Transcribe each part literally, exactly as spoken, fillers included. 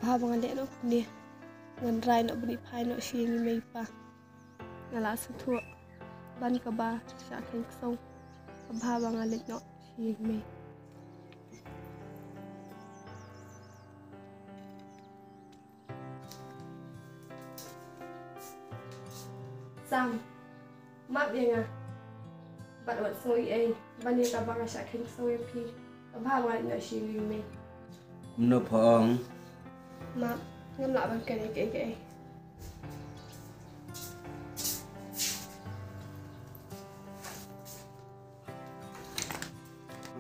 Bha ba nga leh noh kumne. Ngan rai noh ban ïa phai noh sha ïing i mei i pa. Nga la sngewthuh ban kaba shah kheiñ ksew. Ka bha ba nga leit noh sha ïing i mei. Sang, map ïa nga. Bad wat sngew ei ei ban ïa kaba nga shah kheiñ ksew ïa phi. Ka bha ba nga leit noh sha ïing i mei. Kumno pha ong? Map, ngam lah ban kren ïa kiei kiei.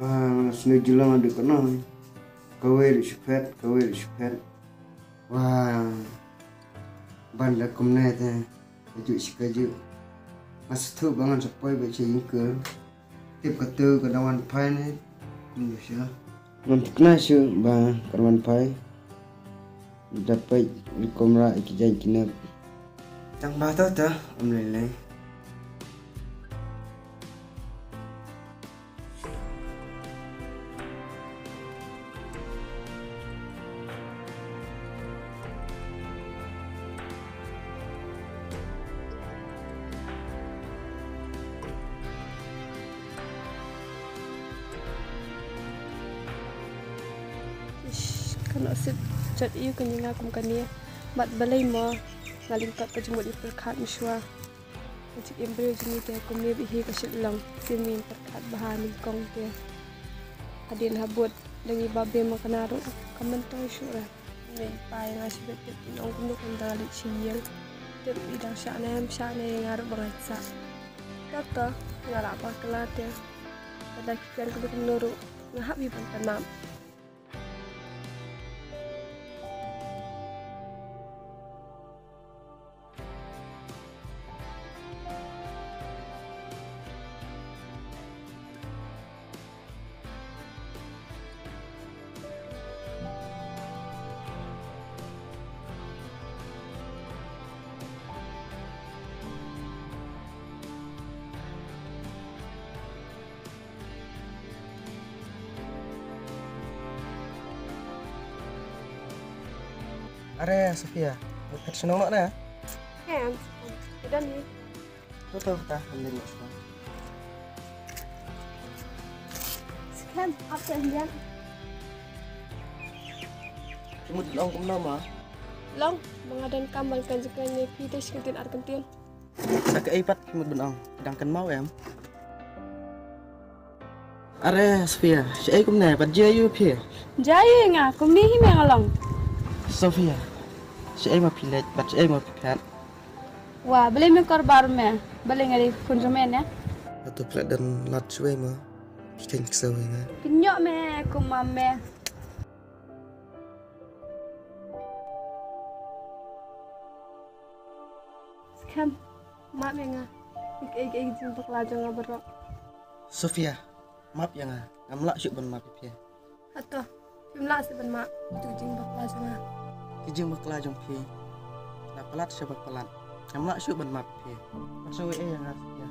Ah, snoh jyllong haduh katno? Kawei ruh shu phet, kawei ruh shu phet. Wah, ban da kumne te, kajuh shi kajuh. Nga sngewthuh ba ngan sa poi beit sha ïing kor. Tip katu ka dang wan phai ne. Kumno sha. Ngam thikna shuh ba kan wan phai. Da peit ïa ki kamra ïa ki jaiñ ki nep. Tang ba ta ta, ym lei lei. Ish, ka nusip jot ïa ka, ïa nga kum kane. Bad balei mo nga lyngkot ka jingmut ïa pyrkhat mynshuwa. Ka jingim briew jong ngi te kumne bha hi ka shu long, sien ngin pyrkhat bha nyngkong te. Hadien habud da ngi ba beh ma kane ruh ka myntoi shuh re. Mei pa ïa nga shibit, tip in ong kumno kumta nga leit sha ïing. Tip i dang shah ne em shah ne ïa nga ruh ba nga sah. Kato nga lah bakla te. Lada ki kren kumno kumno ruh nga hap hi ban pan map. Are Sofia, mut phet shnong noh ne? Heh, am, am. Udah nih. To to, ta, am dei noh shnong. Skhem, ap te am dei. Ki mut long kumno ma? Long, ma nga donkam ban kren jingkren ne phi te shi kyntien ar kyntien. Sa kaei pat phi mut ban ong, dang kynmaw em? Are Sofia, shaei kumne, pat jia ïa phi? Jia ïa nga, kumne hi me nga long. Sofia, shaei ma phi leit, pat shaei ma phi phet? Wa, balei me kor bar me, balei nga dei khun jong me ne? Atu phi la don lad shawei ma, ki khein ksew ïa nga. Pynïoh me, kum ma me. Skhem, map ïa nga. Ïa kaei kaei ka jingbakla jong nga baroh. Sofia, map ïa nga. Ngam lah shuh ban map ïa phi. Hato, phim lah shuh ban map ïa ka jingbakla jong nga. Ka jingbakla jong phi la palat sha ba palat. Ngam lah shuh ban map ïa phi. Wat sa wei ei ïa nga, Sofia.